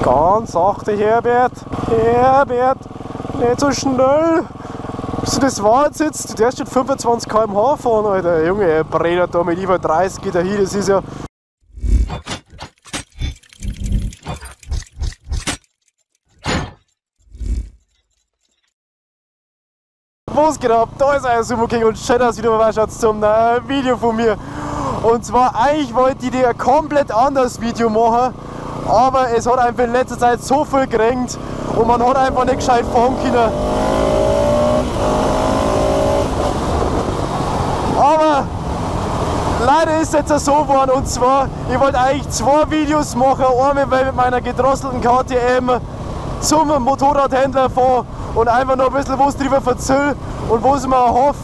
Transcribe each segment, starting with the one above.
Ganz sachte, Herbert. Herbert, nicht so schnell. Bist du das Wahnsinn? Du darfst schon 25 km/h fahren, Alter. Junge, er brennt da mit über 30 dahin, das ist ja... Was geht ab? Da ist euer Sumo King und schön, dass ihr wieder vorbeischaut zum neuen Video von mir. Und zwar, eigentlich wollte ich dir ein komplett anderes Video machen, aber es hat einfach in letzter Zeit so viel geregnet und man hat einfach nicht gescheit fahren können. Aber leider ist es jetzt so geworden, und zwar, ich wollte eigentlich zwei Videos machen, einmal mit meiner gedrosselten KTM zum Motorradhändler fahren und einfach noch ein bisschen was drüber erzählen und was ich mir erhoffe.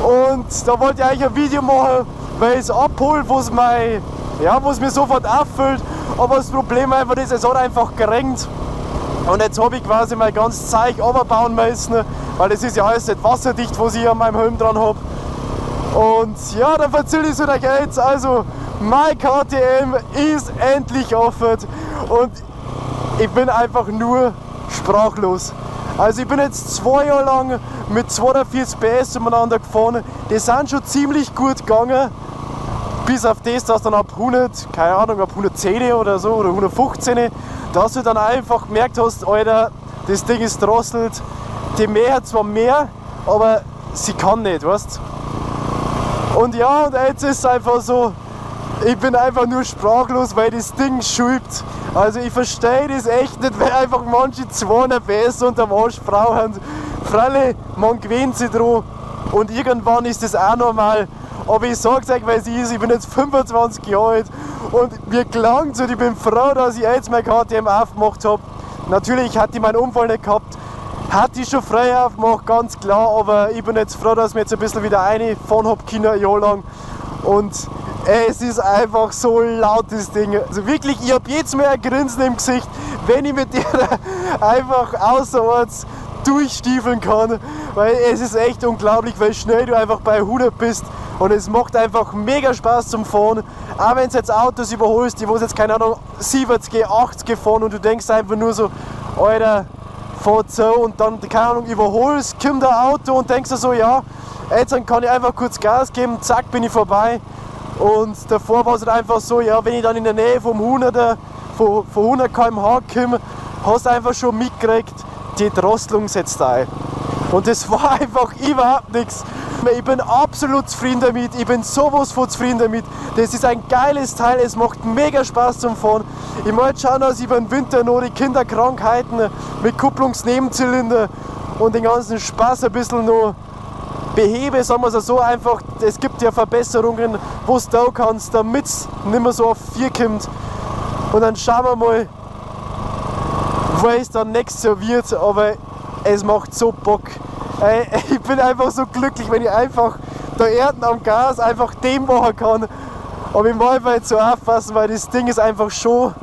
Und da wollte ich eigentlich ein Video machen, weil ich es abhole, was mir sofort auffällt. Aber das Problem einfach ist, es hat einfach geregnet. Und jetzt habe ich quasi mein ganzes Zeug runterbauen müssen, weil es ist ja alles nicht wasserdicht, was ich an meinem Helm dran habe. Und ja, dann erzähle ich es euch jetzt. Also, mein KTM ist endlich offen und ich bin einfach nur sprachlos. Also ich bin jetzt 2 Jahre lang mit 240 PS umeinander gefahren. Die sind schon ziemlich gut gegangen. Bis auf das, dass dann ab 100, keine Ahnung, ab 110 oder so oder 115, dass du dann einfach gemerkt hast, Alter, das Ding ist drosselt. Die mehr hat zwar mehr, aber sie kann nicht, weißt du? Und ja, und jetzt ist es einfach so, ich bin einfach nur sprachlos, weil das Ding schiebt. Also ich verstehe das echt nicht, weil einfach manche 200 PS unterm Arsch brauchen. Freilich, man gewöhnt sich dran und irgendwann ist das auch normal. Aber ich sag's euch, weil es ist, ich bin jetzt 25 Jahre alt und mir klang's und ich bin froh, dass ich jetzt mein KTM aufgemacht habe. Natürlich hatte ich meinen Unfall nicht gehabt, hatte ich schon frei aufgemacht, ganz klar, aber ich bin jetzt froh, dass ich mir jetzt ein bisschen wieder reinfahren hab können, ein Jahr lang. Und es ist einfach so laut, das Ding. Also wirklich, ich hab jetzt mehr ein Grinsen im Gesicht, wenn ich mit der einfach außerorts durchstiefeln kann. Weil es ist echt unglaublich, weil schnell du einfach bei 100 bist. Und es macht einfach mega Spaß zum Fahren. Auch wenn du jetzt Autos überholst, die wo jetzt, keine Ahnung, 70, 80 fahren und du denkst einfach nur so, Alter, fahr so, und dann, keine Ahnung, überholst, kommt ein Auto und denkst dir so, ja, jetzt dann kann ich einfach kurz Gas geben, zack, bin ich vorbei. Und davor war es halt einfach so, ja, wenn ich dann in der Nähe vom 100er, von 100 km/h komme, hast du einfach schon mitgekriegt, die Drosselung setzt ein. Und das war einfach überhaupt nichts. Ich bin absolut zufrieden damit, ich bin sowas von zufrieden damit. Das ist ein geiles Teil, es macht mega Spaß zum Fahren. Ich möchte schauen, dass ich über den Winter noch die Kinderkrankheiten mit Kupplungsnebenzylinder und den ganzen Spaß ein bisschen noch behebe, sagen wir es so einfach. Es gibt ja Verbesserungen, wo du da kannst, damit es nicht mehr so auf 4 kommt. Und dann schauen wir mal, wo es dann nächstes Jahr wird, aber es macht so Bock. Ich bin einfach so glücklich, wenn ich einfach da Erden am Gas einfach dem machen kann. Aber ich muss einfach jetzt so aufpassen, weil das Ding ist einfach schon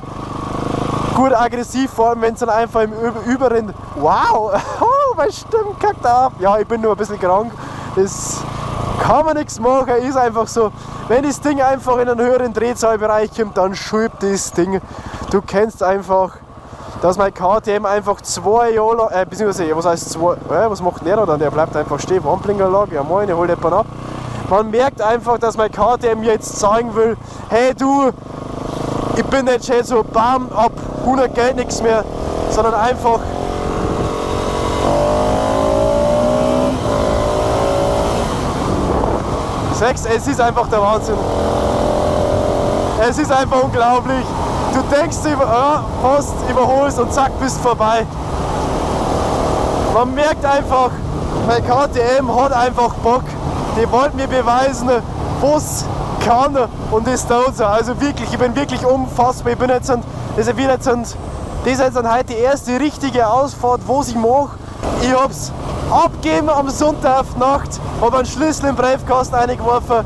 gut aggressiv, vor allem wenn es dann einfach im Überen... Wow! Oh, meine Stimme kackt ab! Ja, ich bin nur ein bisschen krank. Das kann man nichts machen, ist einfach so. Wenn das Ding einfach in einen höheren Drehzahlbereich kommt, dann schiebt das Ding. Du kennst einfach, dass mein KTM einfach 2 Jahre lang, beziehungsweise, was heißt 2, was macht der da dann? Der bleibt einfach stehen, Warnblinkerlage, ja moin, ich hol jemanden ab. Man merkt einfach, dass mein KTM jetzt zeigen will, hey du, ich bin nicht schon so bam, ab 100 geht nichts mehr, sondern einfach sechs, es ist einfach der Wahnsinn. Es ist einfach unglaublich. Du denkst, fast überholst und zack, bist vorbei. Man merkt einfach, mein KTM hat einfach Bock. Die wollten mir beweisen, was kann und das tut so. Also wirklich, ich bin wirklich unfassbar. Ich bin jetzt, das ist jetzt heute die erste richtige Ausfahrt, was ich mache. Ich hab's abgegeben am Sonntagnacht, habe einen Schlüssel im Briefkasten reingeworfen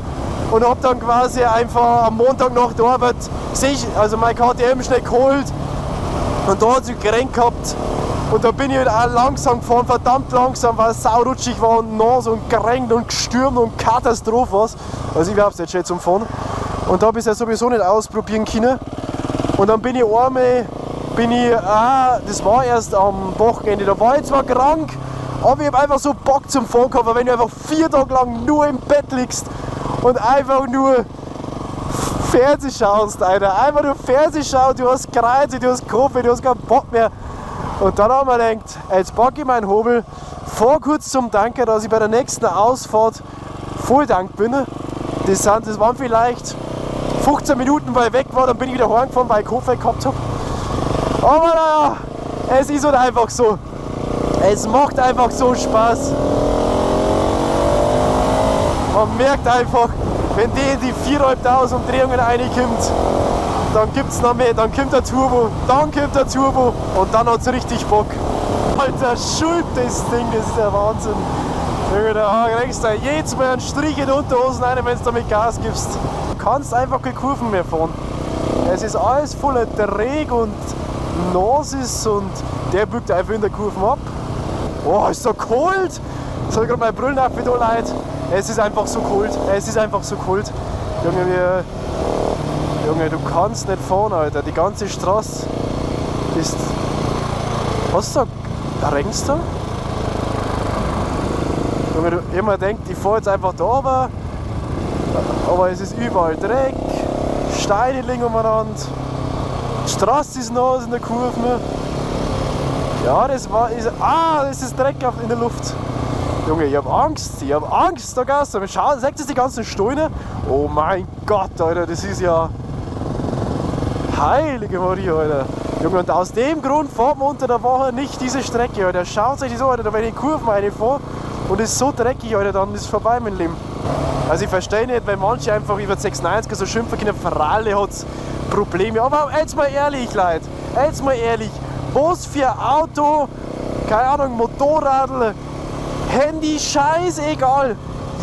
und hab dann quasi einfach am Montag nach der Arbeit also mein KTM schnell geholt und da hat es gerenkt gehabt. Und da bin ich halt auch langsam gefahren, verdammt langsam, weil es saurutschig war und nass und gerenkt und gestürmt und Katastrophe was. Also ich hab's nicht schön zum Fahren. Und da hab ich es ja sowieso nicht ausprobieren können. Und dann bin ich einmal bin ich, das war erst am Wochenende, da war ich zwar krank, aber ich hab einfach so Bock zum Fahren gehabt, weil wenn du einfach 4 Tage lang nur im Bett liegst und einfach nur Fernseh schaust, Alter. Einfach nur Fernseh schaust, du hast Kreide, du hast Kaffee, du hast keinen Bock mehr. Und dann haben wir gedacht, jetzt packe ich meinen Hobel, fahr kurz zum Tanker, dass ich bei der nächsten Ausfahrt volltank bin. Das waren vielleicht 15 Minuten, weil ich weg war, dann bin ich wieder heimgefahren, weil ich Kaffee gehabt habe. Aber naja, es ist halt einfach so. Es macht einfach so Spaß. Man merkt einfach, wenn die in die 4.500 Umdrehungen reinkommt, dann gibt's noch mehr, dann kommt der Turbo, dann kommt der Turbo und dann hat's richtig Bock. Alter, schuld das Ding, das ist der Wahnsinn. Junge, da kriegst du jedes Mal einen Strich in die Unterhosen rein, wenn du damit Gas gibst. Du kannst einfach keine Kurven mehr fahren. Es ist alles voller Dreck und Nass und der biegt einfach in der Kurve ab. Oh, ist so kalt! Jetzt habe ich gerade meine Brillen auf, da Leute. Es ist einfach so kalt. Es ist einfach so kalt. Junge, Junge, du kannst nicht fahren, Alter. Die ganze Straße ist. Was da? Regnst du? Junge, du immer denkt, ich fahre jetzt einfach da runter, aber es ist überall Dreck, Steine liegen umeinander, die Straße ist nass in der Kurve. Ja, das war. Ist, das ist Dreck in der Luft. Junge, ich hab Angst, da Gas. Schau, seht ihr die ganzen Steine? Oh mein Gott, Alter, das ist ja. Heilige Maria, Alter. Junge, und aus dem Grund fährt man unter der Woche nicht diese Strecke, Alter. Schaut euch das an, Alter, da wenn ich in Kurven reinfahre und es ist so dreckig, Alter, dann ist es vorbei mein Leben. Also ich verstehe nicht, weil manche einfach über 96er so schimpfen können, Ferrari hat Probleme. Aber jetzt mal ehrlich, Leute, jetzt mal ehrlich, was für Auto, keine Ahnung, Motorradl, Handy, scheißegal.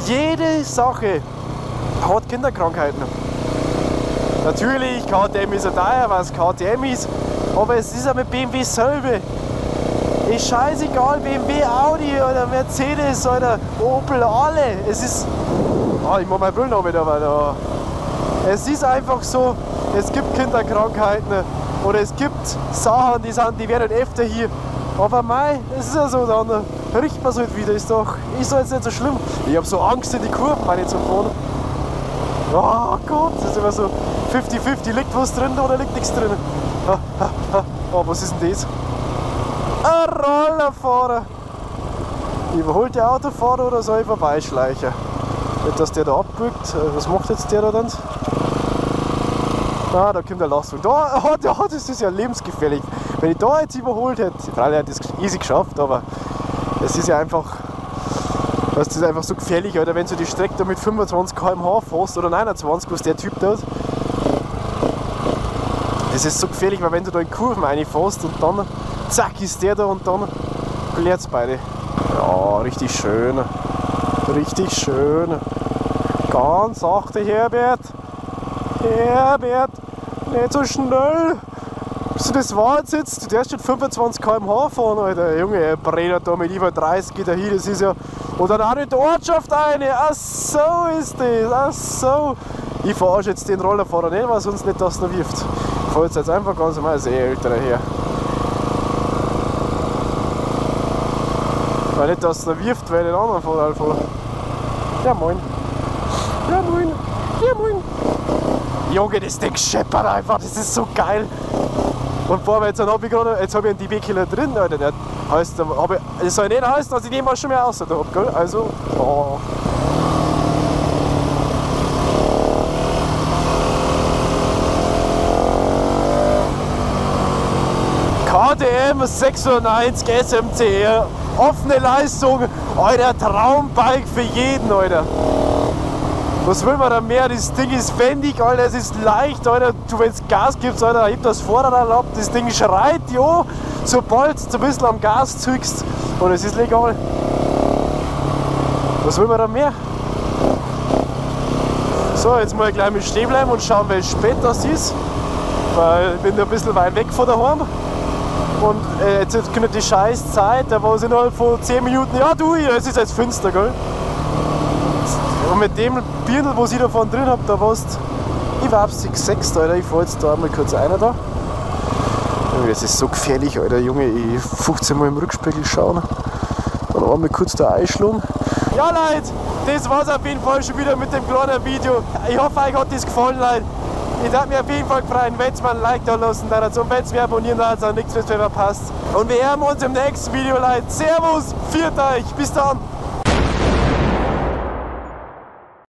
Jede Sache hat Kinderkrankheiten. Natürlich, KTM ist ja teuer, was KTM ist, aber es ist ja mit BMW selber. Ist scheißegal, BMW, Audi oder Mercedes oder Opel, alle. Es ist. Ah, ich mach meine Brille noch wieder, aber da. Es ist einfach so, es gibt Kinderkrankheiten oder es gibt Sachen, die werden öfter hier. Aber mei, es ist ja so, dann riecht man es halt wieder, ist doch jetzt nicht so schlimm. Ich hab so Angst in die Kurven, meine ich zum Fahren. Oh Gott, das ist immer so 50-50, liegt was drin oder liegt nichts drin? Oh, was ist denn das? Ein Rollerfahrer! Überholt der Autofahrer oder soll ich vorbeischleichen? Nicht, dass der da abbiegt. Was macht jetzt der da dann? Ah, da kommt der Lastwagen. Da, oh, das ist ja lebensgefährlich. Wenn ich da jetzt überholt hätte, freilich hätte ich das easy geschafft, aber es ist ja einfach, das ist einfach so gefährlich, Alter, wenn du die Strecke da mit 25 km/h fährst oder 29, was der Typ da hat. Das ist so gefährlich, weil wenn du da in Kurven reinfährst und dann zack ist der da und dann klärt's beide. Ja, richtig schön. Richtig schön. Ganz sachte, Herbert. Herbert, nicht so schnell. Bist du das Wahnsinn? Du darfst schon 25 km/h fahren, Alter. Junge, er brennt da mit über 30 dahin, das ist ja. Und dann auch in die Ortschaft rein. Ach so ist das, ach so. Ich verarsche jetzt den Rollerfahrer nicht, weil sonst nicht, dass er noch wirft. Ich fahre jetzt einfach ganz normal, sehr älterer her. Weil nicht, dass er noch wirft, weil ich den anderen Fahrer fahre. Ja moin. Ja moin. Ja moin. Junge, das Ding scheppert einfach, das ist so geil. Und vor jetzt habe ich gerade, jetzt habe ich einen dB-Killer drin, Alter. Der heißt, das soll nicht heißen, dass ich den mal schon mehr außer habe, gell? Also, oh. KTM 690 SMCR, offene Leistung, Alter, Traumbike für jeden, Alter. Was will man da mehr? Das Ding ist wendig, Alter, es ist leicht, Alter. Du, wenn du Gas gibst, Alter, hebt das Vorderrad ab, das Ding schreit, jo, sobald du ein bisschen am Gas zügst und es ist legal. Was will man da mehr? So, jetzt mal gleich mit stehen bleiben und schauen, wie spät das ist, weil ich bin da ein bisschen weit weg von daheim. Und jetzt kommt die scheiß Zeit, da war es innerhalb von 10 Minuten, ja du, es ist jetzt finster, gell? Und mit dem Birndl, was ich da vorne drin hab, da warst ich war 6, Alter, ich fahr jetzt da einmal kurz einer da. Das ist so gefährlich, Alter, Junge. Ich 15 Mal im Rückspiegel schauen. Dann einmal kurz da einschlagen. Ja, Leute, das war's auf jeden Fall schon wieder mit dem kleinen Video. Ich hoffe, euch hat das gefallen, Leute. Ich würde mich auf jeden Fall freuen, wenn ihr mal ein Like da lassen würdet und wenn ihr mich abonnieren würdet, dann nichts mehr verpasst. Und wir hören uns im nächsten Video, Leute. Servus, viert euch, bis dann.